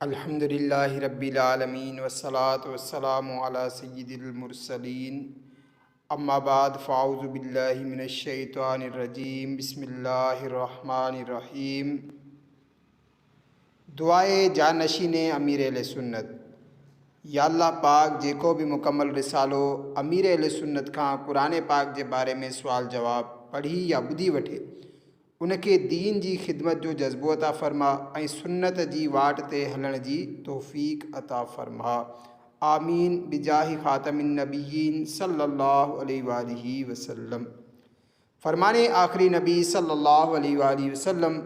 الحمد لله رب العالمين والصلاة والسلام علي سيد المرسلين اما بعد فاعوذ بالله من الشيطان الرجيم بسم الله الرحمن الرحيم دعاء جانشين امير اهل سنت يا الله پاڪ جيڪو به مڪمل رسالو امير اهل سنت کان قرآن پاڪ جي باري ۾ سوال جواب پڙهي يا ٻڌي وٺي ان کي دين جي خدمت جو جذبو عطا فرما ۽ سنت جي واٽ تي هلڻ جي توفيق عطا فرما آمين بجاه خاتم النبيين صلي الله عليه واله وسلم فرمان آخري نبي صلي الله عليه واله وسلم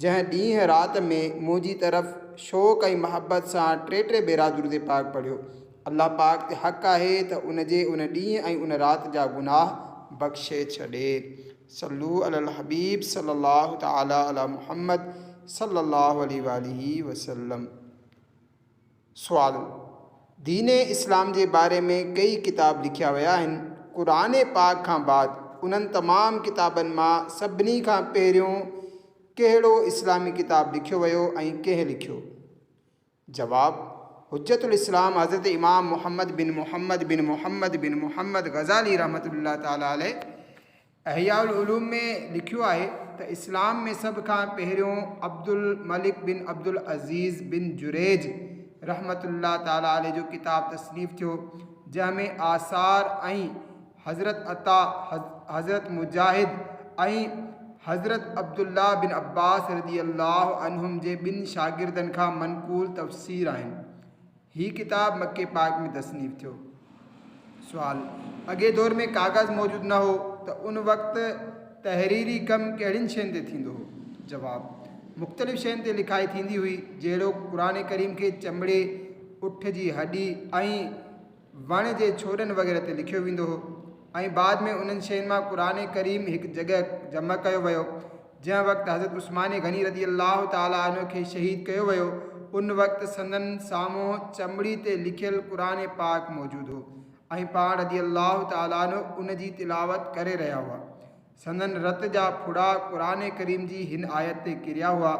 جنهن ڏينهن رات ۾ منهنجي طرف شوق ۽ محبت سان ٽي ٽي ڀيرا درود پاڪ پڙهيو الله پاڪ تي حق آهي ته ان جي ان ڏينهن ۽ ان رات جا گناهه بخشي ڇڏي صلو علی الحبيب صلي الله تعالي علی محمد صلي الله عليه واله وسلم. سوال، دين اسلام جي باري ۾ ڪيئي ڪتاب لکيا ويا آهن، قرآن پاڪ کان بعد انهن تمام ڪتابن مان سڀني کان پهريون ڪهڙو اسلامي ڪتاب لکيو ويو ۽ ڪنهن لکيو؟ جواب، حجة الاسلام حضرت امام محمد بن محمد بن محمد بن محمد غزالي رحمة الله تعالٰي عليه احياء العلوم ۾ لکيو آهي ته اسلام ۾ سڀ کان پهريون عبدالملڪ بن عبدالعزيز بن جريج رحمة الله تعالٰي عليه جو ڪتاب تصنيف ٿيو جنهن ۾ آثار ۽ حضرت عطا، حضرت مجاهد ۽ حضرت عبدالله بن عباس رضي الله عنهم جي ٻن شاگردن کان منقول تفسير آهن. هي ڪتاب مڪي پاڪ ۾ تصنيف ٿيو. سوال، اڳئين دور ۾ ڪاغذ موجود نه هو ته ان وقت تحريري ڪم ڪهڙين شين تي ٿيندو هو؟ جواب، مختلف شين تي لکائي ٿيندي هئي، جهڙوڪ قرآن ڪريم کي چمڙي، اٺ جي هڏي ۽. وڻ جي ڇوڏن وغيره تي لکيو ويندو هو ۽ بعد ۾ انهن شين مان قرآن ڪريم هڪ جڳهه جمع ڪيو ويو. جنهن وقت حضرت عثمان غني رضي الله تعالٰي عنه کي شهيد ڪيو ويو ان وقت سندن سامهون چمڙي تي لکيل قرآن پاڪ موجود هو ۽ پاڻ رضي الله تعالٰي عنه ان جي تلاوت ڪري رهيا هئا. سندن رت جا ڦڙا قرآن ڪريم جي هن آيت تي ڪريا هئا.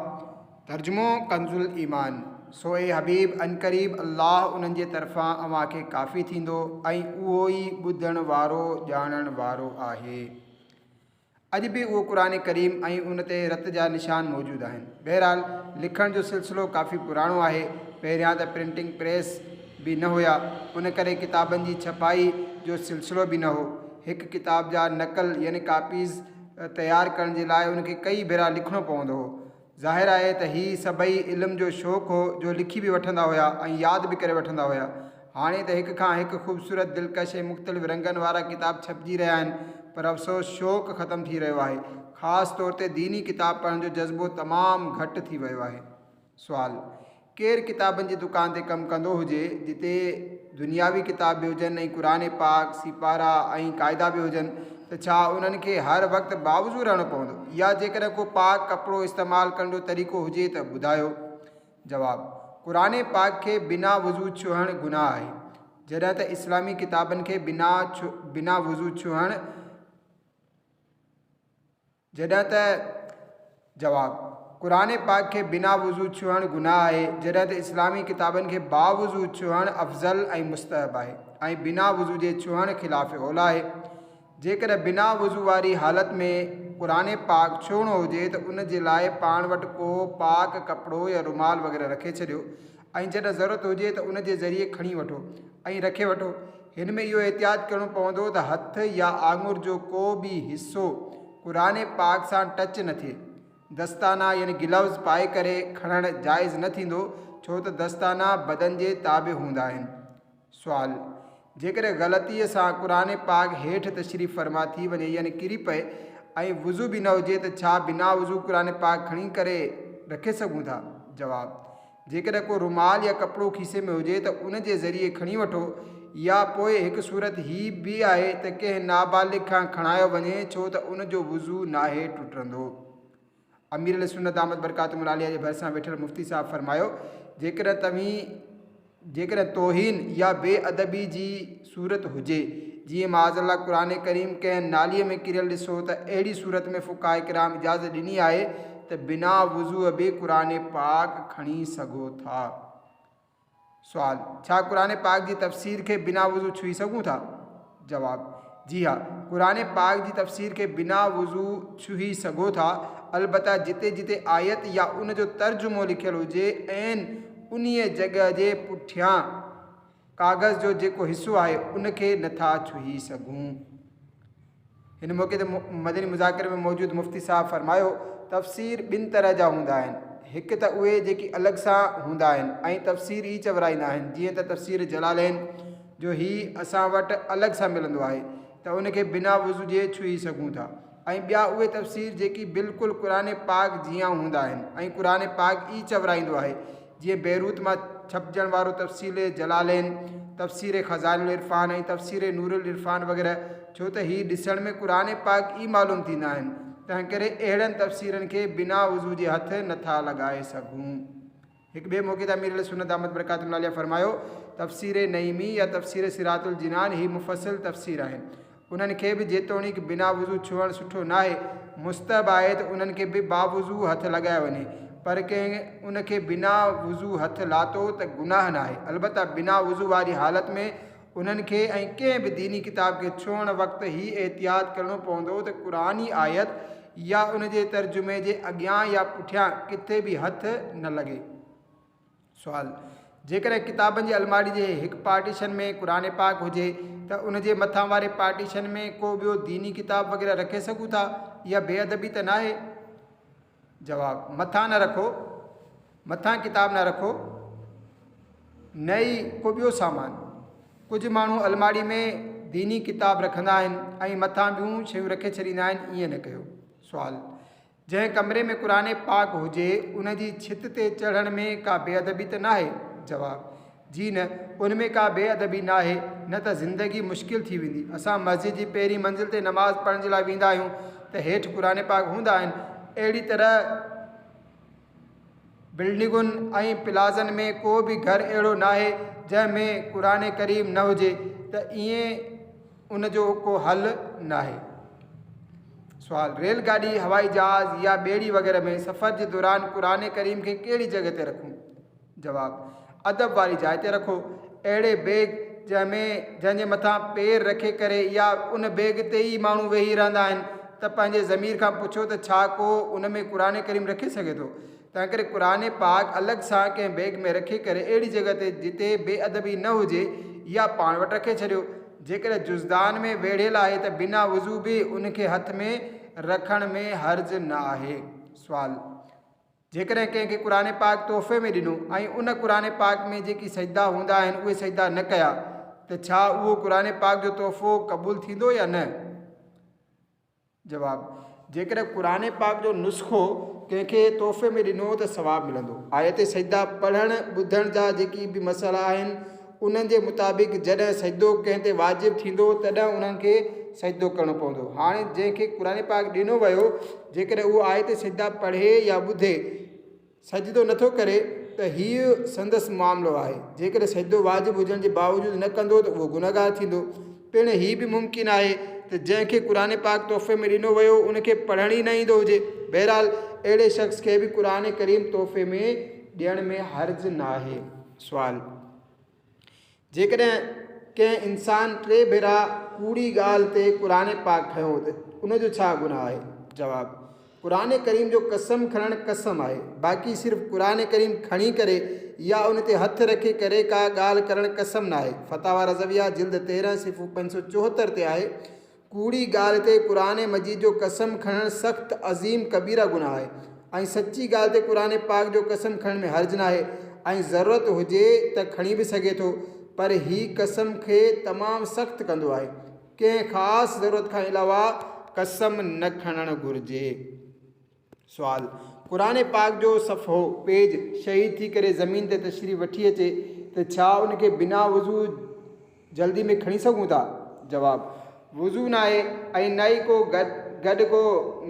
ترجمو ڪنز الايمان، سو اي حبيب! عنقريب الله انهن جي طرفان اوهان کي ڪافي ٿيندو ۽ اهو ئي ٻڌڻ وارو ڄاڻڻ وارو آهي. اڄ به اهو قرآن ڪريم ۽ ان تي رت جا نشان موجود آهن. بهرحال لکڻ جو سلسلو ڪافي پراڻو آهي. پهريان ته پرنٽنگ پريس به نه هيا، ان ڪري ڪتابن جي ڇپائي جو سلسلو به نه هو. هڪ ڪتاب جا نقل يعني ڪاپيز تيار ڪرڻ جي لاء ان کي ڪئي ڀيرا لکڻو پوندو هو. ظاهر آهي ته هي سڀئي علم جو شوق هو جو لکي به وٺندا هيا ۽ ياد به ڪري وٺندا هيا. هاڻي ته هڪ کان هڪ خوبصورت، دلڪش ۽ مختلف رنگن وارا ڪتاب ڇپجي رهيا آهن پر افسوس شوق ختم ٿي رهيو آهي. خاص طور تي ديني ڪتاب پڙهڻ جو جذبو تمام گهٽ ٿي ويو آهي. سوال، ڪير ڪتابن جي دڪان تي ڪم ڪندو هجي جتي دنياوي ڪتاب به هجن ۽ قرآن پاڪ، سيپارا ۽ قاعدا به هجن ته ڇا انهن کي هر وقت باوضو رهڻو پوندو يا جيڪڏهن ڪو پاڪ ڪپڙو استعمال ڪرڻ جو طريقو هجي ته ٻڌايو؟ جواب، قرآن پاڪ کي بنا وضو ڇهڻ گناهه آهي جڏهن ته اسلامي ڪتابن کي بنا بنا وضو ڇهڻ جڏهن ته جواب، قرآن پاڪ کي بنا وضو ڇهڻ گناهه آهي، جڏهن ته اسلامي ڪتابن کي باوضو ڇهڻ افضل ۽ مستحب آهي ۽ بنا وضو جي ڇهڻ خلاف اوليٰ آهي. جيڪڏهن بنا وضو واري حالت ۾ قرآن پاڪ ڇهڻو هجي ته ان جي لاء پاڻ وٽ ڪو پاڪ ڪپڙو يا رومال وغيره رکي ڇڏيو ۽ جڏهن ضرورت هجي ته ان جي ذريعي کڻي وٺو ۽ رکي وٺو. هن ۾ اهو احتياط ڪرڻو پوندو ته هٿ يا آڱر جو ڪو به حصو قرآن پاڪ سان ٽچ نه ٿئي. دستانا يعني گلوز پائي ڪري کڻڻ جائز نه ٿيندو ڇو ته دستانا بدن جي تابع هوندا آهن. سوال، جيڪڏهن غلطيء سان قرآن پاڪ هيٺ تشريف فرما ٿي وڃي يعني ڪري پئي ۽ وضو به نه هجي ته ڇا بنا وضو قرآن پاڪ کڻي ڪري رکي سگهون ٿا؟ جواب، جيڪڏهن ڪو رومال يا ڪپڙو کيسي ۾ هجي ته ان جي ذريعي کڻي وٺو يا پوء هڪ صورت هي به آهي ته ڪنهن نابالغ کان کڻايو وڃي ڇو ته ان جو وضو ناهي ٽٽندو. امير اهل سنت دامت برڪاتهم العاليه جي ڀرسان ويٺل مفتي صاحب فرمايو، جيڪڏهن توهين جيڪڏهن توهين يا بي ادبي جي صورت هجي، جيئن معاذ الله قرآن ڪريم ڪنهن ناليء ۾ ڪريل ڏسو ته اهڙي صورت ۾ فقهاء ڪرام اجازت ڏني آهي ته بنا وضوء به قرآن پاڪ کڻي سگهو ٿا. سوال، ڇا قرآن پاڪ جي تفسير کي بنا وضو ڇهي سگهون ٿا؟ جواب، جي ها، قرآن پاڪ جي تفسير کي بنا وضو ڇهي سگهو ٿا، البته جتي جتي آيت يا ان جو ترجمو لکيل هجي عين انهيء جڳهه جي پٺيان ڪاغذ جو جيڪو حصو آهي ان کي نٿا ڇهي سگهون. هن موقعي تي مدني مذاڪري ۾ موجود مفتي صاحب فرمايو، تفسير ٻن طرح جا هوندا آهن، هڪ ته اهي جيڪي الڳ سان هوندا آهن ۽ تفسير ئي چورائيندا آهن جيئن ته تفسير جلالين جو هي اسان وٽ الڳ سان ملندو آهي ته ان کي بنا وضو جي ڇهي سگهون ٿا ۽ ٻيا اهي تفسير جيڪي بلڪل قرآن پاڪ جيان هوندا آهن ۽ قرآن پاڪ ئي چورائيندو آهي جيئن بيروت مان ڇپجڻ وارو تفسير جلالين، تفسير خزائن العرفان ۽ تفسير نور العرفان وغيره، ڇو ته هي ڏسڻ ۾ قرآن پاڪ ئي معلوم ٿيندا آهن، تنهنڪري اهڙن تفسيرن کي بنا وضو جي هٿ نٿا لڳائي سگهون. هڪ ٻئي موقعي تي امير اهلسنت دامت برڪاتهم العاليه فرمايو، تفسير نعيمي يا تفسير صراط الجنان هي مفصل تفسير آهن. انهن کي به جيتوڻيڪ بنا وضو ڇهڻ سٺو ناهي، مستحب آهي ته انهن کي به باوضو هٿ لڳايو وڃي، پر ڪنهن ان کي بنا وضو هٿ لاتو ته گناهه ناهي، البته بنا وضو واري حالت ۾ انهن کي ۽ ڪنهن به ديني ڪتاب کي ڇهڻ وقت هي احتياط ڪرڻو پوندو ته قرآني آيت يا ان جي ترجمي جي اڳيان يا پٺيان ڪٿي به هٿ نه لڳي. سوال، جيڪڏهن ڪتابن جي الماڙي جي هڪ پارٽيشن ۾ قرآن پاڪ هجي ته ان جي مٿان واري پارٽيشن ۾ ڪو ٻيو ديني ڪتاب وغيره رکي سگهون ٿا؟ اها بي ادبي ته ناهي؟ جواب، مٿان نه رکو، مٿان ڪتاب نه رکو نه ئي ڪو ٻيو سامان. ڪجهه ماڻهو الماڙي ۾ ديني ڪتاب رکندا آهن ۽ مٿان ٻيون شيون رکي ڇڏيندا آهن، ائين نه ڪيو. سوال، جنهن ڪمري ۾ قرآن پاڪ هجي ان جي ڇت تي چڙهڻ ۾ ڪا بي ادبي ته ناهي؟ جواب، جي نه، ان ۾ ڪا بي ادبي ناهي، نه ته زندگي مشڪل ٿي ويندي. اسان مسجد جي پهرين منزل تي نماز پڙهڻ جي لاء ويندا آهيون ته هيٺ قرآن پاڪ هوندا آهن. اهڙي طرح بلڊنگن ۽ پلازن ۾ ڪو به گهر اهڙو ناهي جنهن ۾ قرآن ڪريم نه هجي ته ائين ان جو ڪو حل ناهي. سوال، ريل گاڏي، هوائي جهاز يا ٻيڙي وغيره ۾ سفر جي دوران قرآن ڪريم کي ڪهڙي جڳهه تي رکون؟ جواب، ادب واري جاء تي رکو. اهڙي بيگ جنهن ۾ جنهن جي مٿان پير رکي ڪري يا ان بيگ تي ئي ماڻهو ويهي رهندا آهن ته پنهنجي ضمير کان پڇو ته ڇا ڪو ان ۾ قرآن ڪريم رکي سگهي ٿو؟ تنهنڪري قرآن پاڪ الڳ سان ڪنهن بيگ ۾ رکي ڪري اهڙي جڳهه تي جتي بي ادبي نه هجي يا پاڻ وٽ رکي ڇڏيو. جيڪڏهن جزدان ۾ ويڙهيل آهي ته بنا وضو به ان کي هٿ ۾ رکڻ ۾ حرج نه آهي. سوال، جيڪڏهن ڪنهن کي قرآن پاڪ تحفي ۾ ڏنو ۽ ان قرآن پاڪ ۾ جيڪي سجدا هوندا آهن اهي سجدا نه ڪيا ته ڇا اهو قرآن پاڪ جو تحفو قبول ٿيندو يا نه؟ جواب، جيڪڏهن قرآن پاڪ جو نسخو ڪنهن کي تحفي ۾ ڏنو ته ثواب ملندو. آيت سجده پڙهڻ ٻڌڻ جا جيڪي به مسئلا آهن انهن جي مطابق جڏهن سجدو ڪنهن تي واجب ٿيندو تڏهن انهن کي سجدو ڪرڻو پوندو. هاڻي جنهن کي قرآن پاڪ ڏنو ويو جيڪڏهن اهو آيت سجده پڙهي يا ٻڌي سجدو نٿو ڪري ته هيء سندس معاملو آهي. جيڪڏهن سجدو واجب هجڻ جي باوجود نه ڪندو ته اهو گنهگار ٿيندو. پڻ هي به ممڪن آهي ته جنهن کي قرآن پاڪ تحفي ۾ ڏنو ويو ان کي پڙهڻ ئي نه ايندو هجي. بهرحال اهڙي شخص کي به قرآن ڪريم تحفي ۾ ڏيڻ ۾ حرج ناهي. سوال. جيڪڏهن ڪنهن انسان ٽي ڀيرا ڪوڙي ڳالهه تي قرآن پاڪ کنيو ته ان جو ڇا گناهه آهي؟ جواب، قرآن ڪريم جو قسم کڻڻ قسم آهي، باقي صرف قرآن ڪريم کڻي ڪري يا ان تي هٿ رکي ڪري ڪا ڳالهه ڪرڻ قسم ناهي، فتاويٰ رضويه جلد 13 صفحو 574 تي آهي، ڪوڙي ڳالهه تي قرآن مجيد جو قسم کڻڻ سخت عظيم ڪبيره گناهه آهي ۽ سچي ڳالهه تي قرآن پاڪ جو قسم کڻڻ ۾ حرج ناهي ۽ ضرورت هجي ته کڻي به سگهي ٿو پر هي قسم کي تمام سخت ڪندو آهي ڪنهن خاص ضرورت کان علاوه قسم نه کڻڻ گهرجي. سوال، قرآن پاڪ جو صفحو، پيج، شهيد ٿي ڪري زمين تي تشريف وٺي اچي ته ڇا ان کي بنا وضو جلدي ۾ کڻي سگهون ٿا؟ جواب، وضو ناهي ۽ نه ئي ڪو گڏ ڪو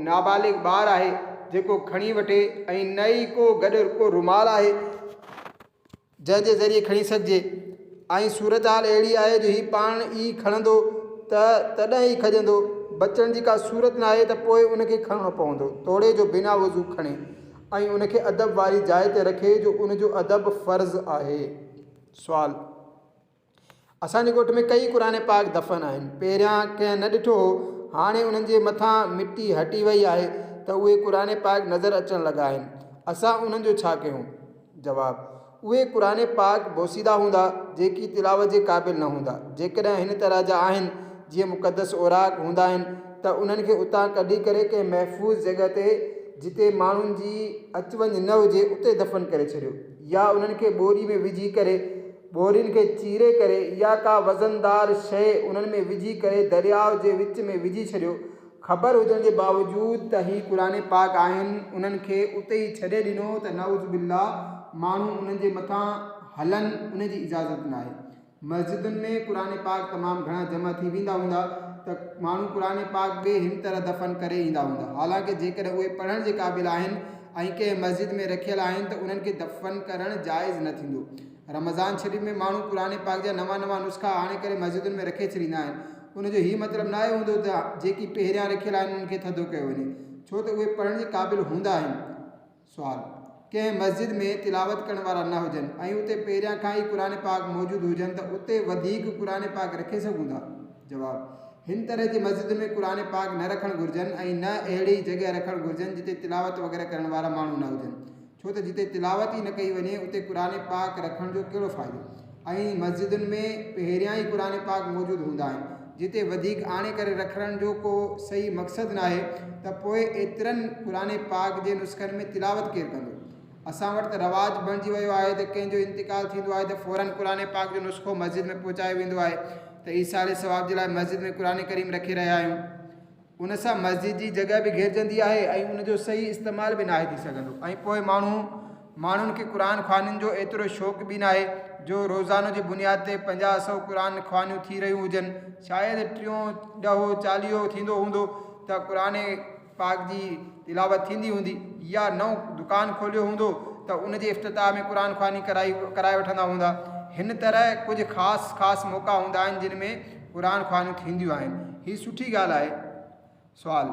نابالغ ٻار آهي جيڪو کڻي وٺي ۽ نه ئي ڪو گڏ ڪو رومال آهي جنهن جي ذريعي کڻي سگهجي ۽ صورتحال اهڙي آهي جو هي پاڻ ئي کڻندو ته تڏهن ئي کڄندو، بچڻ جي ڪا صورت ناهي ته پوء ان کي کڻڻو پوندو، توڙي جو بنا وضو کڻي ۽ ان کي ادب واري جاء تي رکي جو ان جو ادب فرض آهي. سوال، اسان جي ڳوٺ ۾ ڪئي قرآن پاڪ دفن آهن. پهريان ڪنهن نه ڏٺو هو، هاڻي انهن جي مٿان مٽي هٽي وئي آهي ته اهي قرآن پاڪ نظر اچڻ لڳا آهن. اسان انهن جو ڇا ڪيون؟ جواب، اهي قرآن پاڪ بوسيده هوندا، جيڪي تلاوت جي قابل نه هوندا. جيڪڏهن هن طرح جا آهن، جيئن مقدس اوراق هوندا آهن، ته انهن کي اتان ڪڍي ڪري ڪنهن محفوظ جڳهه تي جتي ماڻهن جي اچ وڃ نه هجي، اتي دفن ڪري ڇڏيو يا انهن کي ٻوري ۾ وجهي ڪري ٻورين کي چيري ڪري يا ڪا وزندار شيء انهن ۾ وجهي ڪري درياء جي وچ ۾ وجهي ڇڏيو. خبر هجڻ جي باوجود ته هي قرآن پاڪ آهن، انهن کي اتي ئي ڇڏي ڏنو ته نعوذ بالله ماڻهو انهن جي مٿان هلن ان جي اجازت ناهي. مسجدن ۾ قرآن پاڪ تمام گهڻا جمع ٿي ويندا هوندا ته ماڻهو قرآن پاڪ به هن طرح دفن ڪري ايندا هوندا. حالانڪه جيڪڏهن اهي پڙهڻ جي قابل آهن ۽ ڪنهن مسجد ۾ رکيل آهن ته انهن کي دفن ڪرڻ جائز نه ٿيندو. رمضان شريف ۾ ماڻهو قرآن پاڪ جا نوان نوان نسخا آڻي ڪري مسجدن ۾ رکي ڇڏيندا آهن. ان جو هي مطلب ناهي هوندو ته جيڪي پهريان رکيل آهن انهن کي ٿڌو ڪيو وڃي، ڇو ته اهي پڙهڻ جي قابل هوندا آهن. سوال، ڪنهن مسجد ۾ تلاوت ڪرڻ وارا نه هجن ۽ اتي پهريان کان ئي قرآن پاڪ موجود هجن ته اتي وڌيڪ قرآن پاڪ رکي سگهون ٿا؟ جواب، هن طرح جي مسجدن ۾ قرآن پاڪ نه رکڻ گهرجن ۽ نه اهڙي جڳهه رکڻ گهرجن جتي تلاوت وغيره ڪرڻ وارا ماڻهو نه هجن. ڇو ته جتي تلاوت ئي نه ڪئي وڃي اتي قرآن پاڪ رکڻ جو ڪهڙو فائدو ۽ مسجدن ۾ پهريان ئي قرآن پاڪ موجود هوندا آهن جتي وڌيڪ آڻي ڪري رکڻ جو ڪو صحيح مقصد ناهي ته پوء ايترن قرآن پاڪ جي نسخن ۾ تلاوت ڪير ڪندو؟ اسان وٽ ته رواج بڻجي ويو آهي ته ڪنهن جو انتقال ٿيندو آهي ته فورن قرآن پاڪ جو نسخو مسجد ۾ پهچايو ويندو آهي ته ايصال ثواب جي لاء مسجد ۾ قرآن ڪريم رکي رهيا آهيون. ان سان مسجد جي جڳهه به گهيرجندي آهي ۽ ان جو صحيح استعمال به ناهي ٿي سگهندو ۽ پوء ماڻهو ماڻهن کي قرآن خوانين جو ايترو شوق به ناهي جو روزانو جي بنياد تي پنجاهه سئو قرآن خوانيون ٿي رهيون هجن شايد ٽيون ڏهو چاليهو ٿيندو هوندو ته قرآن پاڪ جي تلاوت ٿيندي هوندي يا نئون دڪان کوليو هوندو ته ان جي افتتاح ۾ قرآن خواني ڪرائي ڪرائي وٺندا هوندا هن طرح ڪجهه خاص خاص موقعا هوندا آهن جن ۾ قرآن خوانيون ٿينديون آهن. هي سٺي ڳالهه آهي. سوال،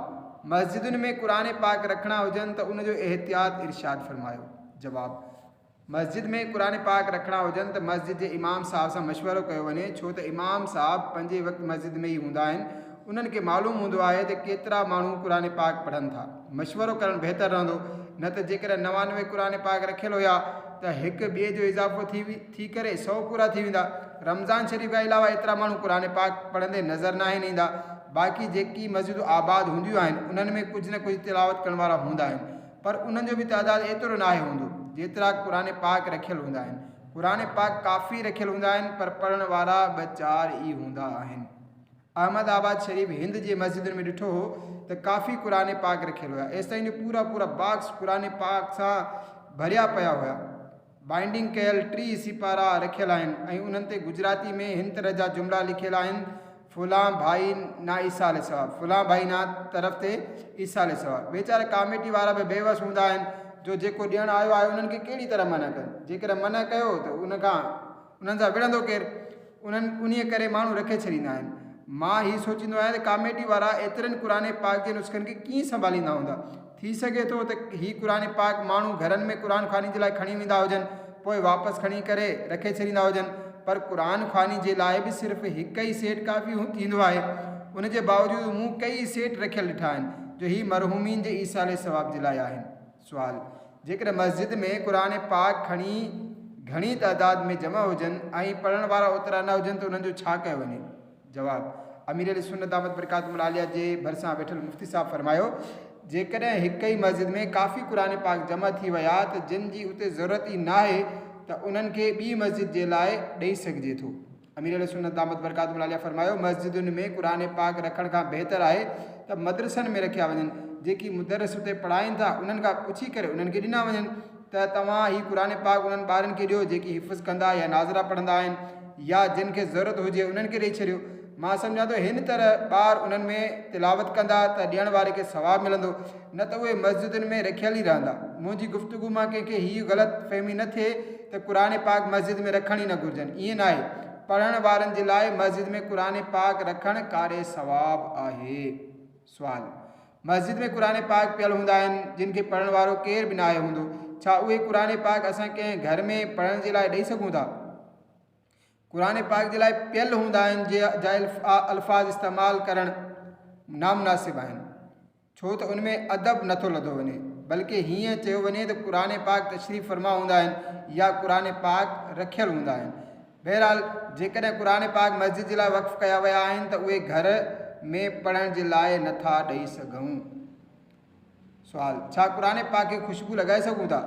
مسجدن ۾ قرآن پاڪ رکڻا هجن ته ان جو احتياط ارشاد فرمايو. جواب، مسجد ۾ قرآن پاڪ رکڻا هجن ته مسجد جي امام صاحب سان مشورو ڪيو وڃي ڇو ته امام صاحب پنجين وقت مسجد ۾ ئي هوندا آهن انهن کي معلوم هوندو آهي ته ڪيترا ماڻهو قرآن پاڪ پڙهن ٿا. مشورو ڪرڻ بهتر رهندو نه ته جيڪڏهن 99 قرآن پاڪ رکيل هيا ته هڪ ٻئي جو اضافو ٿي ٿي ڪري سئو پورا ٿي ويندا. رمضان شريف کان علاوه ايترا ماڻهو قرآن پاڪ پڙهندي نظر ناهن ايندا. باقي جيڪي مسجدون آباد هونديون آهن انهن ۾ ڪجهه نه ڪجهه تلاوت ڪرڻ وارا هوندا آهن پر انهن جو به تعداد ايترو ناهي هوندو جيترا قرآن پاڪ رکيل هوندا آهن. قرآن پاڪ ڪافي رکيل هوندا آهن پر پڙهڻ وارا ٻه چار ئي هوندا آهن. احمد آباد شريف هند جي مسجدن ۾ ڏٺو هو ته ڪافي قرآن پاڪ رکيل هيا ايستائين جو پورا پورا باڪس قرآن پاڪ سان ڀريا پيا هيا. بائنڊنگ ڪيل 30 سيپارا رکيل آهن ۽ انهن تي گجراتي ۾ هن طرح جا جملا لکيل آهن فلان ڀائي نا ايصال ثواب فلان ڀائي نا طرف تي ايصال ثواب. ويچارا ڪاميٽي وارا به بيوس هوندا آهن جو جيڪو ڏيڻ آيو آهي انهن کي ڪهڙي طرح منع ڪن جيڪڏهن منع ڪيو ته ان کان انهن سان وڙهندو ڪير؟ انهن انهيء ڪري ماڻهو رکي ڇڏيندا آهن. مان هي سوچيندو آهيان ته ڪاميٽي وارا ايترن قرآن پاڪ جي نسخن کي ڪيئن سنڀاليندا هوندا؟ ٿي سگهي ٿو ته هي قرآن پاڪ ماڻهو گهرن ۾ قرآن خواني جي لاء کڻي ويندا هجن پوء واپس کڻي ڪري رکي ڇڏيندا هجن پر قرآن خواني جي لاء به صرف هڪ ئي سيٽ ڪافي ٿيندو آهي ان جي باوجود مون ڪيئي سيٽ رکيل ڏٺا آهن جو هي مرحومين جي ايصال ثواب جي لاء آهن. سوال، جيڪڏهن مسجد ۾ قرآن پاڪ کڻي گهڻي تعداد ۾ جمع هجن ۽ پڙهڻ وارا اوترا نه هجن ته انهن جو ڇا ڪيو وڃي؟ جواب، امير اهل سنت دامت برڪاتهم العاليه جي ڀرسان ويٺل مفتي صاحب فرمايو، جيڪڏهن هڪ ئي مسجد ۾ ڪافي قرآن پاڪ جمع ٿي ويا ته جن جي اتي ضرورت ئي ناهي ته انهن کي ٻي مسجد جي لاء ڏئي سگهجي ٿو. امير اهل سنت دامت برڪاتهم العاليه فرمايو، مسجدن ۾ قرآن پاڪ رکڻ کان بهتر آهي ته مدرسن ۾ رکيا وڃن، جيڪي مدرس اتي پڙهائين ٿا انهن کان پڇي ڪري انهن کي ڏنا وڃن ته توهان هي قرآن پاڪ انهن ٻارن کي ڏيو جيڪي حفظ ڪندا يا ناظره پڙهندا آهن يا جن کي ضرورت هجي انهن کي ڏئي ڇڏيو. مان سمجهان ٿو هن طرح ٻار انهن ۾ تلاوت ڪندا ته ڏيڻ واري کي ثواب ملندو نه ته اهي مسجدن ۾ رکيل ئي رهندا. منهنجي گفتگو مان ڪنهن کي هيء غلط فهمي نه ٿئي ته قرآن پاڪ مسجد ۾ رکڻ ئي نه گهرجن. ائين ناهي. پڙهڻ وارن جي لاء مسجد ۾ قرآن پاڪ رکڻ ڪاري ثواب آهي. سوال، مسجد ۾ قرآن پاڪ پيل هوندا آهن، جن کي پڙهڻ وارو ڪير به ناهي هوندو. ڇا اهي قرآن پاڪ اسان ڪنهن گهر ۾ پڙهڻ جي لاء ڏئي سگهون ٿا؟ قرآن پاڪ جي لاء پيل هوندا آهن جي جا الفاظ استعمال ڪرڻ نامناسب آهن ڇو ته ان ۾ ادب نٿو لڌو وڃي بلڪه هيئن چيو وڃي ته قرآن پاڪ تشريف فرما هوندا آهن يا قرآن پاڪ رکيل هوندا آهن. بهرحال جيڪڏهن قرآن پاڪ مسجد جي لاء وقف ڪيا ويا آهن ته اهي گهر ۾ پڙهڻ جي لاء نٿا ڏئي سگهون. سوال، ڇا قرآن پاڪ کي خوشبو لڳائي سگهون ٿا؟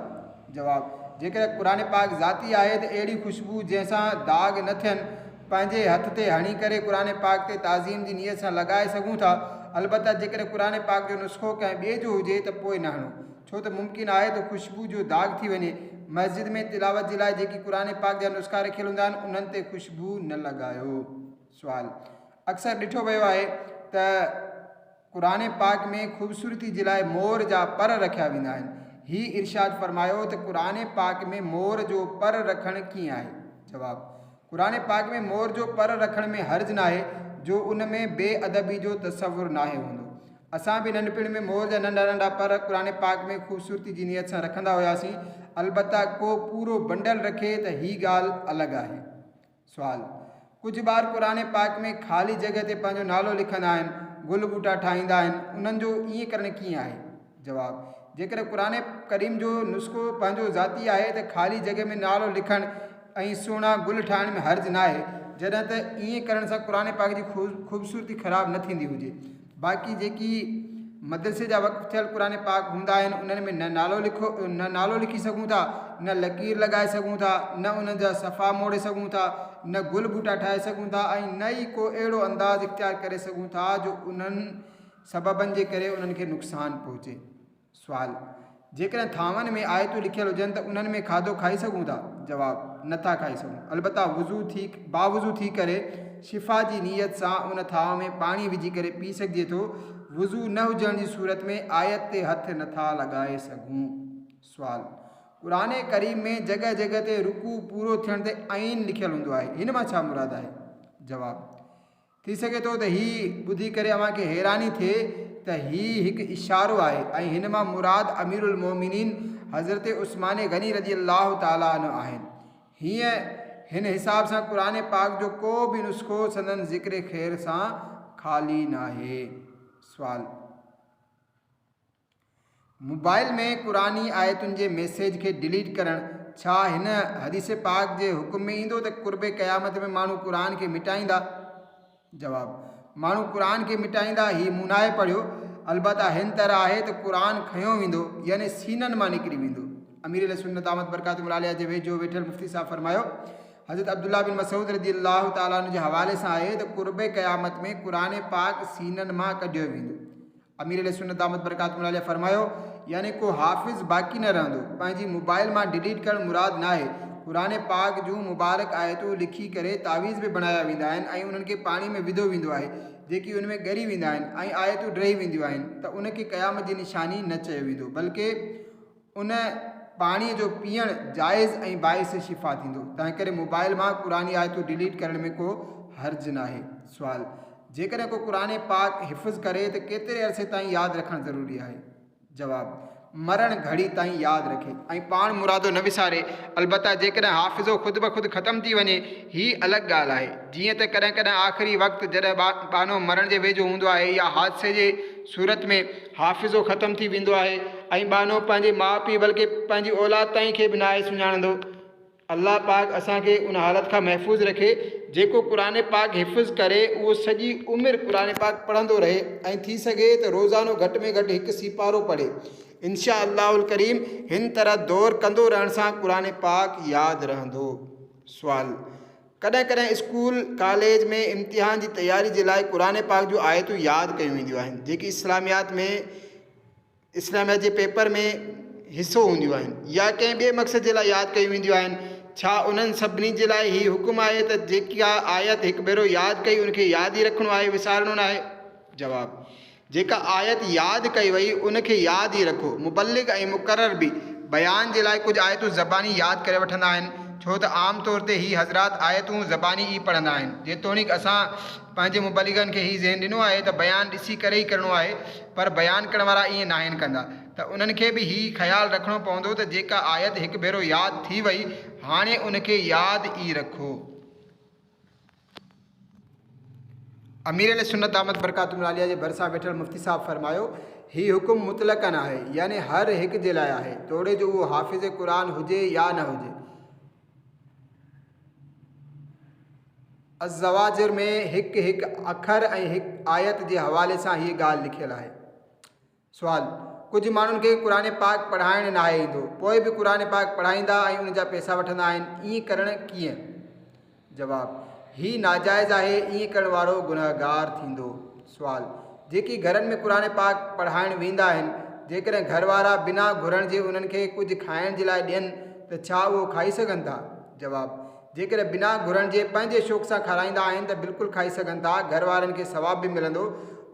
جواب، جيڪڏهن قرآن پاڪ ذاتي آهي ته اهڙي خوشبو جنهن سان داغ نه ٿين پنهنجي هٿ تي هڻي ڪري قرآن پاڪ تي تعظيم جي نيت سان لڳائي سگهون ٿا البته جيڪڏهن قرآن پاڪ جو نسخو ڪنهن ٻئي جو هجي ته پوء نه هڻو ڇو ته ممڪن آهي ته خوشبو جو داغ ٿي وڃي مسجد ۾ تلاوت جي لاء جيڪي قرآن پاڪ جا نسخا رکيل هوندا آهن انهن تي خوشبو نه لڳايو. سوال، اڪثر ڏٺو ويو آهي ته قرآن پاڪ ۾ خوبصورتي جي لاء مور جا پر رکيا ويندا آهن. هي ارشاد فرمايو ته قرآن پاڪ ۾ مور جو پر رکڻ ڪيئن آهي؟ جواب، قرآن پاڪ ۾ مور جو پر رکڻ ۾ حرج ناهي جو ان ۾ بي ادبي جو تصور ناهي هوندو. اسان به ننڍپڻ ۾ مور جا ننڍا ننڍا پر قرآن پاڪ ۾ خوبصورتي جي نيت سان رکندا هياسين البته ڪو پورو بنڊل رکي ته هي ڳالهه الڳ آهي. سوال، ڪجهه ٻار قرآن پاڪ ۾ خالي جڳهه تي پنهنجو نالو لکندا آهن، گل ٻوٽا ٺاهيندا آهن، انهن جو ائين ڪرڻ ڪيئن آهي؟ جواب، جيڪڏهن قرآن ڪريم جو نسخو پنهنجو ذاتي آهي ته خالي جڳهه ۾ نالو لکڻ ۽ سهڻا گل ٺاهڻ ۾ حرج ناهي، جڏهن ته ائين ڪرڻ سان قرآن پاڪ جي خوبصورتي خراب نه ٿيندي هجي. باقي جيڪي مدرسي جا وقف ٿيل قرآن پاڪ هوندا آهن انهن ۾ نه نالو لکو نه نالو لکي سگهون ٿا نه لڪير لڳائي سگهون ٿا نه انهن جا صفحا موڙي سگهون ٿا نه گل ٻوٽا ٺاهي سگهون ٿا ۽ نه ئي ڪو اهڙو انداز اختيار ڪري سگهون ٿا جو انهن سببن جي ڪري انهن کي نقصان پهچي. سوال، جيڪڏهن ٿانون ۾ آيتون لکيل هجن ته انهن ۾ کاڌو کائي سگهون ٿا؟ جواب، نه ٿا کائي سگهون. البته وضو ٿي باوضو ٿي ڪري شفا جي نيت سان ان ٿانو ۾ پاڻي وجهي ڪري پي سگهجي ٿو. وضو نه هجڻ جي صورت ۾ آيت تي هٿ نه ٿا لڳائي سگهون. سوال، قرآن ڪريم ۾ جڳهه جڳهه تي رڪوع پورو ٿيڻ تي عين لکيل هوندو آهي، هن مان ڇا مراد آهي؟ جواب، ٿي سگهي ٿو ته هي ٻڌي ڪري اوهان کي حيراني ٿئي ته هي هڪ اشارو آهي ۽ هن مان مراد امير المومنين حضرت عثمان غني رضي الله تعالٰي عنه آهن. هيئن هن حساب سان قرآن پاڪ جو ڪو به نسخو سندن ذڪر خير سان خالي ناهي. سوال. موبائل ۾ قرآني آيتن جي ميسيج کي ڊليٽ ڪرڻ ڇا هن حديث پاڪ جي حڪم ۾ ايندو ته قرب قيامت ۾ ماڻهو قرآن کي مٽائيندا؟ جواب، ماڻهو قرآن کي مٽائيندا هي مون ناهي پڙهيو البته هن طرح آهي ته قرآن کنيو ويندو يعني سينن مان نڪري ويندو. امير اهل سنت دامت برڪاتهم العاليه جي ويجهو ويٺل مفتي صاحب فرمايو حضرت عبدالله بن مسعود رضي الله تعالٰي عنه جي حوالي سان آهي ته قرب قيامت ۾ قرآن پاڪ سينن مان ڪڍيو ويندو. امير اهل سنت دامت برڪاتهم العاليه فرمايو، يعني ڪو حافظ باقي نه رهندو، پنهنجي موبائل مان ڊليٽ ڪرڻ مراد ناهي، قرآن پاڪ جون مبارڪ آيتون لکي ڪري تعويذ به بڻايا ويندا آهن ۽ انهن کي پاڻي ۾ وڌو ويندو آهي جيڪي ان ۾ ڳري ويندا آهن ۽ آيتون ڊهي وينديون آهن ته ان کي قيامت جي نشاني نه چيو ويندو بلڪه ان پاڻي جو پيئڻ جائز ۽ باعث شفا ٿيندو، تنهنڪري موبائل مان قرآني آيتون ڊليٽ ڪرڻ ۾ ڪو حرج ناهي. سوال، جيڪڏهن ڪو قرآن پاڪ حفظ ڪري ته ڪيتري عرصي تائين ياد رکڻ ضروري آهي؟ جواب، مرڻ گهڙي تائين ياد رکي ۽ پاڻ مرادو نه وساري، البته جيڪڏهن حافظو خود بخود ختم ٿي وڃي هي الڳ ڳالهه آهي، جيئن ته ڪڏهن ڪڏهن آخري وقت جڏهن ٻانهو مرڻ جي ويجهو هوندو آهي يا حادثي جي صورت ۾ حافظو ختم ٿي ويندو آهي ۽ ٻانهو پنهنجي ماء پيء بلڪه پنهنجي اولاد تائين کي به ناهي سڃاڻندو. الله پاڪ اسان کي ان حالت کان محفوظ رکي. جيڪو قرآن پاڪ حفظ ڪري اهو سڄي عمر قرآن پاڪ پڙهندو رهي ۽ ٿي سگهي ته روزانو گهٽ ۾ گهٽ هڪ سيپارو پڙهي. انشاء الله الڪريم هن طرح دور ڪندو رهڻ سان قرآن پاڪ ياد رهندو. سوال. ڪڏهن ڪڏهن اسڪول، ڪاليج ۾ امتحان جي تياري جي لاء قرآن پاڪ جون آيتون ياد ڪيون وينديون آهن جيڪي اسلاميات ۾ اسلاميات جي پيپر ۾ حصو هونديون آهن يا ڪنهن ٻئي مقصد جي لاء ياد ڪيون وينديون آهن ڇا انهن سڀني جي لاء هي حڪم آهي ته جيڪا آيت هڪ ڀيرو ياد ڪئي ان کي ياد ئي رکڻو آهي وسارڻو ناهي؟ جواب، جيڪا آيت ياد ڪئي وئي ان کي ياد ئي رکو. مبلغ ۽ مقرر به بيان جي لاء ڪجهه آيتون زباني ياد ڪري وٺندا آهن ڇو ته عام طور تي هي حضرات آيتون زباني ئي پڙهندا آهن. جيتوڻيڪ اسان پنهنجي مبلغن کي هي ذهن ڏنو آهي ته بيان ڏسي ڪري ئي ڪرڻو آهي پر بيان ڪرڻ وارا ائين ناهن ڪندا ته انهن کي به هي خيال رکڻو پوندو ته جيڪا آيت هڪ ڀيرو ياد ٿي وئي هاڻي ان کي ياد ئي رکو. امير اهل سنت دامت برڪاتهم العاليه جي ڀرسان ويٺل مفتي صاحب فرمايو، هي حڪم مطلقاً آهي، يعني هر هڪ جي لاء آهي، توڙي جو اهو حافظ قرآن هجي يا نه هجي. الزواجر ۾ هڪ هڪ اکر ۽ هڪ آيت جي حوالي سان هيء ڳالهه لکيل آهي. سوال، ڪجهه ماڻهن کي قرآن پاڪ پڙهائڻ ناهي ايندو، پوء به قرآن پاڪ پڙهائيندا ۽ ان جا پئسا وٺندا آهن، ائين ڪرڻ ڪيئن؟ جواب، هي ناجائز آهي، ائين ڪرڻ وارو گنهگار ٿيندو. سوال، جيڪي گهرن ۾ قرآن پاڪ پڙهائڻ ويندا آهن، جيڪڏهن گهر وارا بنا گهرڻ جي انهن کي ڪجهه کائڻ جي لاء ڏين ته ڇا اهو کائي سگهن ٿا؟ جواب، جيڪڏهن بنا گهرڻ جي پنهنجي شوق سان کارائيندا آهن ته بلڪل کائي سگهن ٿا، گهر وارن کي ثواب به ملندو،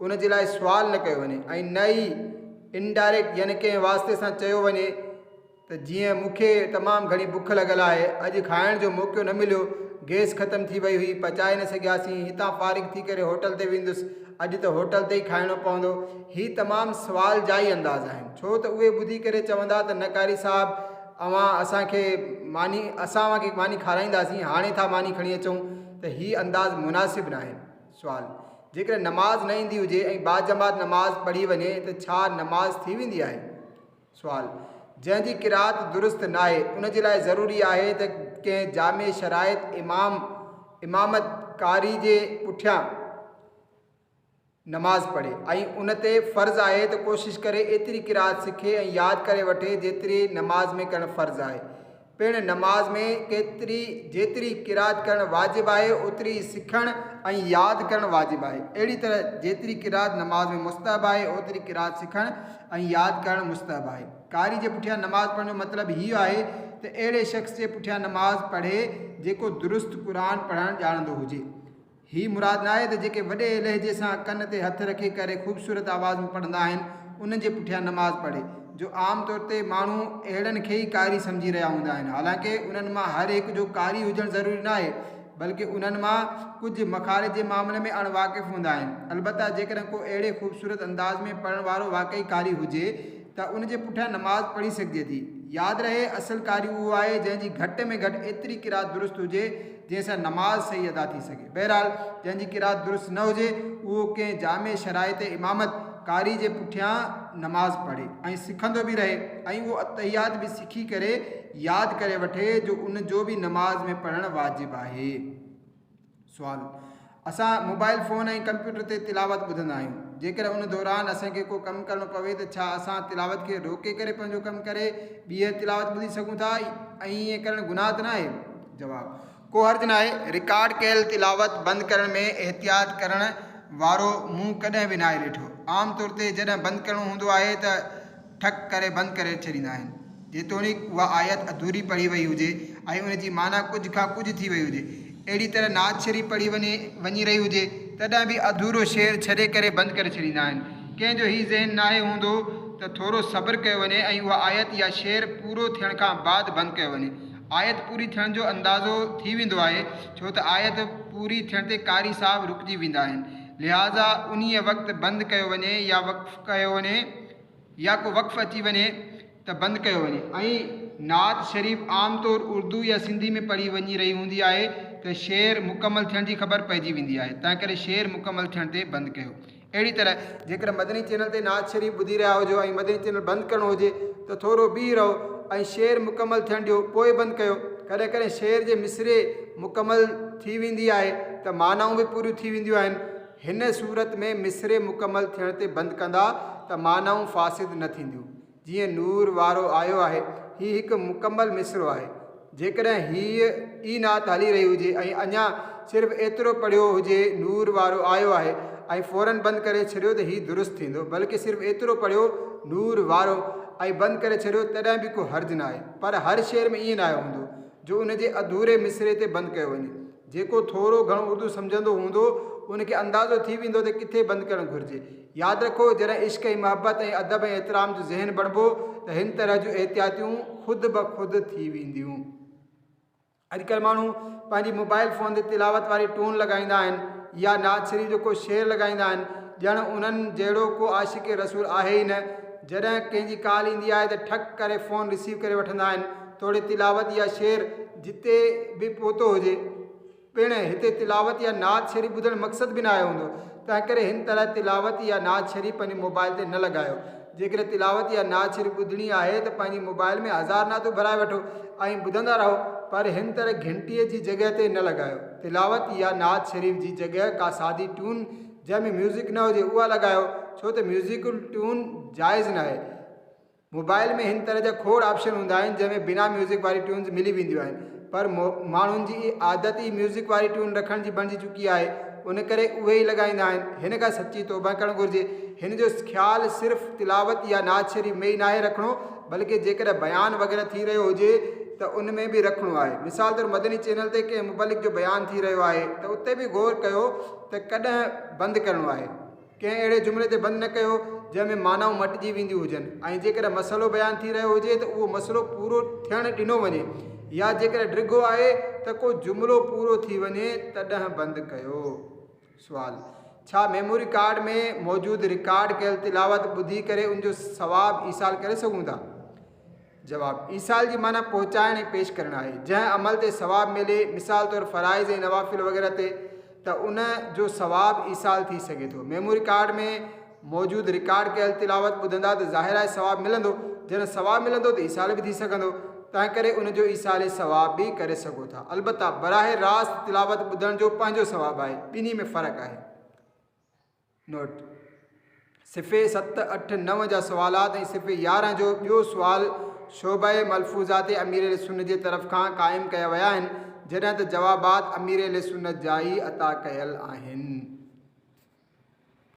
ان جي لاء سوال نه ڪيو وڃي ۽ نه ئي انڊائريڪٽ يعني ڪنهن واسطي سان چيو وڃي ته جيئن مون کي تمام گهڻي بک لڳل آهي، اڄ کائڻ جو موقعو نه مليو، گئس ختم ٿي وئي هئي، پچائي نه سگهياسين، هتان فارغ ٿي ڪري هوٽل تي ويندس، اڄ ته هوٽل تي ئي کائڻو پوندو. هي تمام سوال جا ئي انداز آهن، ڇو ته اهي ٻڌي ڪري چوندا ته نه قاري صاحب اوهان اسان کي ماني اسان اوهان کي ماني کارائينداسين، هاڻي ٿا ماني کڻي اچون ته هي انداز مناسب ناهن. سوال، جيڪڏهن نماز نه ايندي هجي ۽ باجماعت نماز پڙهي وڃي ته ڇا نماز ٿي ويندي آهي؟ سوال، جنهن جي قرائت درست ناهي ان جي لاء ضروري آهي ته ڪنهن جامع شرائط امام، امامت قاري جي پٺيان نماز پڙهي ۽ ان تي فرض آهي ته ڪوشش ڪري ايتري قرائت سکي ۽ ياد ڪري وٺي جيتري نماز ۾ ڪرڻ فرض آهي. پڻ نماز ۾ ڪيتري جيتري قرائت ڪرڻ واجب آهي اوتري ئي سکڻ ۽ ياد ڪرڻ واجب آهي. اهڙي طرح جيتري قرائت نماز ۾ مستحب آهي اوتري قرائت سکڻ ۽ ياد ڪرڻ مستحب آهي. قاري جي پٺيان نماز پڙهڻ جو مطلب هيء آهي ته اهڙي شخص جي پٺيان نماز پڙهي جيڪو درست قرآن پڙهڻ ڄاڻندو هجي. هي مراد ناهي ته جيڪي وڏي لهجي سان ڪن تي هٿ رکي ڪري خوبصورت آواز ۾ پڙهندا آهن انهن جي پٺيان نماز پڙهي جو عام طور تي ماڻهو اهڙن کي ئي قاري سمجهي رهيا هوندا آهن حالانڪه انهن مان هر هڪ جو قاري هجڻ ضروري ناهي بلڪه انهن مان ڪجهه مخارج جي معاملي ۾ اڻ واقف هوندا آهن البته جيڪڏهن ڪو اهڙي خوبصورت انداز ۾ پڙهڻ وارو واقعي قاري هجي ته ان جي پٺيان نماز پڙهي سگهجي ٿي. ياد رهي اصل قاري اهو آهي جنهن جي گهٽ ۾ گهٽ ايتري قرات درست هجي جنهن سان نماز صحيح ادا ٿي سگهي. بهرحال جنهن جي قرات درست نه هجي اهو ڪنهن جامع شرائط امامت قاري جي پٺيان نماز پڙهي ۽ سکندو به رهي ۽ اهو التحيات به سکي ڪري ياد ڪري وٺي جو ان جو به نماز ۾ پڙهڻ واجب آهي. سوال، اسان موبائل فون ۽ ڪمپيوٽر تي تلاوت ٻڌندا آهيون، جيڪڏهن ان دوران اسان کي ڪو ڪم ڪرڻو پوي ته ڇا اسان تلاوت کي روڪي ڪري پنهنجو ڪم ڪري ٻيهر تلاوت ٻڌي سگهون ٿا ۽ ائين ڪرڻ گناهه ته ناهي؟ جواب، ڪو حرج ناهي، رڪارڊ ڪيل تلاوت بند ڪرڻ ۾ احتياط ڪرڻ وارو مون ڪڏهن به ناهي ڏٺو، عام طور تي جڏهن بند ڪرڻو هوندو آهي ته ٺڪ ڪري بند ڪري ڇڏيندا آهن. جيتوڻيڪ اها آيت اڌوري پڙهي وئي هجي ۽ ان جي معنيٰ ڪجهه کان ڪجهه ٿي وئي هجي. اهڙي طرح نعت شريف پڙهي وڃي وڃي رهي هجي تڏهن به اڌورو شعر ڇڏي ڪري بند ڪري ڇڏيندا آهن. ڪنهن جو هي ذهن ناهي هوندو ته ٿورو صبر ڪيو وڃي ۽ اها آيت يا شعر پورو ٿيڻ کان بعد بند ڪيو وڃي. آيت پوري ٿيڻ جو اندازو ٿي ويندو آهي ڇو ته آيت پوري ٿيڻ تي قاري صاحب رڪجي ويندا آهن. لهٰذا انهيء وقت بند ڪيو وڃي يا وقف ڪيو وڃي. يا ڪو وقف اچي وڃي ته بند ڪيو وڃي ۽ نعت شريف عام طور اردو يا سنڌي ۾ پڙهي وڃي رهي هوندي آهي ته شعر مڪمل ٿيڻ جي خبر پئجي ويندي آهي تنهنڪري شعر مڪمل ٿيڻ تي بند ڪيو اهڙي طرح جيڪڏهن مدني چينل تي نعت شريف ٻڌي رهيا هجو ۽ مدني چينل بند ڪرڻو هجي ته ٿورو بيهي رهو ۽ شعر مڪمل ٿيڻ ڏيو پوء بند ڪيو ڪڏهن ڪڏهن شعر جي مصرع مڪمل ٿي ويندي آهي ته معنائون به پوريون ٿي وينديون آهن هن صورت ۾ مصرع مڪمل ٿيڻ تي بند ڪندا ته معنائون فاسد نه ٿينديون. جيئن نور وارو آيو آهي. هي هڪ مڪمل مصرعو آهي. جيڪڏهن هيء ئي نعت هلي رهي هجي ۽ اڃا صرف ايترو پڙهيو هجي نور وارو آيو آهي ۽ فوراً بند ڪري ڇڏيو ته هي درست ٿيندو بلڪه صرف ايترو پڙهيو نور وارو ۽ بند ڪري ڇڏيو تڏهن به ڪو حرج ناهي پر هر شعر ۾ ائين ناهي هوندو جو ان جي اڌوري مصرعي تي بند ڪيو وڃي. جيڪو ٿورو گهڻو اردو سمجهندو هوندو، ان کي اندازو ٿي ويندو ته ڪٿي بند ڪرڻ گهرجي. ياد رکو، جڏهن عشق ۽ محبت ۽ ادب ۽ احترام جو ذهن بڻبو ته هن طرح جون احتياطيون خود به خود ٿي وينديون. اڄڪلهه ماڻهو پنهنجي موبائل فون تي تلاوت واري ٽون لڳائيندا آهن يا نعت شريف جو ڪو شعر لڳائيندا آهن، ڄڻ انهن جهڙو ڪو عاشق رسول آهي ئي نه. جڏهن ڪنهن جي ڪال ايندي آهي ته ٺڪ ڪري فون رسيو ڪري وٺندا آهن. توڙي تلاوت يا شعر جتي به پهتو هجي. پڻ هتي تلاوت يا نعت شريف ٻڌڻ مقصد به ناهي هوندو، تنهنڪري هن طرح تلاوت يا نعت شريف پنهنجي موبائل تي نه لڳايو. جيڪڏهن تلاوت يا نعت شريف ٻڌڻي آهي ته پنهنجي موبائل ۾ هزار نعتون ڀرائي وٺو ۽ ٻڌندا رهو پر هن طرح گهنٽيء جي جڳهه تي نه لڳايو. تلاوت يا نعت شريف جي جڳهه ڪا سادي ٽيون جنهن ۾ ميوزڪ نه هجي اها لڳايو ڇو ته ميوزيڪل ٽيون جائز ناهي. موبائل ۾ هن طرح جا کوڙ آپشن هوندا آهن جنهن ۾ بنا ميوزڪ واري ٽيونز ملي وينديون آهن پر ماڻهن جي عادت ئي ميوزڪ واري ٽيون رکڻ جي بڻجي چڪي آهي ان ڪري اهي ئي لڳائيندا آهن. هن کان سچي توبه ڪرڻ گهرجي. هن جو خيال صرف تلاوت يا نعت شريف ۾ ئي ناهي رکڻو بلڪه جيڪڏهن بيان وغيره ٿي رهيو هجي ته ان ۾ به رکڻو آهي. مثال طور مدني چينل تي ڪنهن مبلغ جو بيان ٿي رهيو آهي ته اتي به غور ڪيو ته ڪڏهن بند ڪرڻو آهي. ڪنهن اهڙي جملي تي بند نه ڪيو جنهن ۾ معنائون مٽجي وينديون هجن ۽ جيڪڏهن مسئلو بيان ٿي رهيو هجي ته اهو مسئلو پورو ٿيڻ ڏنو وڃي يا جيڪڏهن ڊگهو آهي ته ڪو جملو پورو ٿي وڃي تڏهن بند ڪيو. سوال، ڇا ميموري ڪارڊ ۾ موجود رڪارڊ ڪيل تلاوت ٻڌي ڪري ان جو ثواب ايصال ڪري سگهون ٿا؟ جواب، ايصال جي معنيٰ پهچائڻ ۽ پيش ڪرڻ آهي. جنهن عمل تي ثواب ملي، مثال طور فرائض ۽ نوافل وغيره تي، ته ان جو ثواب ايصال ٿي سگهي ٿو. ميموري ڪارڊ ۾ موجود رڪارڊ ڪيل تلاوت ٻڌندا ته ظاهر آهي ثواب ملندو. جڏهن ثواب ملندو ته ايصال به ٿي سگهندو. تنهنڪري ان جو ايصال ثواب به ڪري سگهو ٿا. البته براهه راست تلاوت ٻڌڻ جو پنهنجو ثواب آهي. ٻنهي ۾ فرق آهي. نوٽ، صفحي 7، 8، 9 جا سوالات ۽ صفحي 11 جو ٻيو سوال شعبه ملفوظات امير اهل سنت جي طرف کان قائم ڪيا ويا آهن، جڏهن ته جوابات امير اهل سنت جا ئي عطا ڪيل آهن.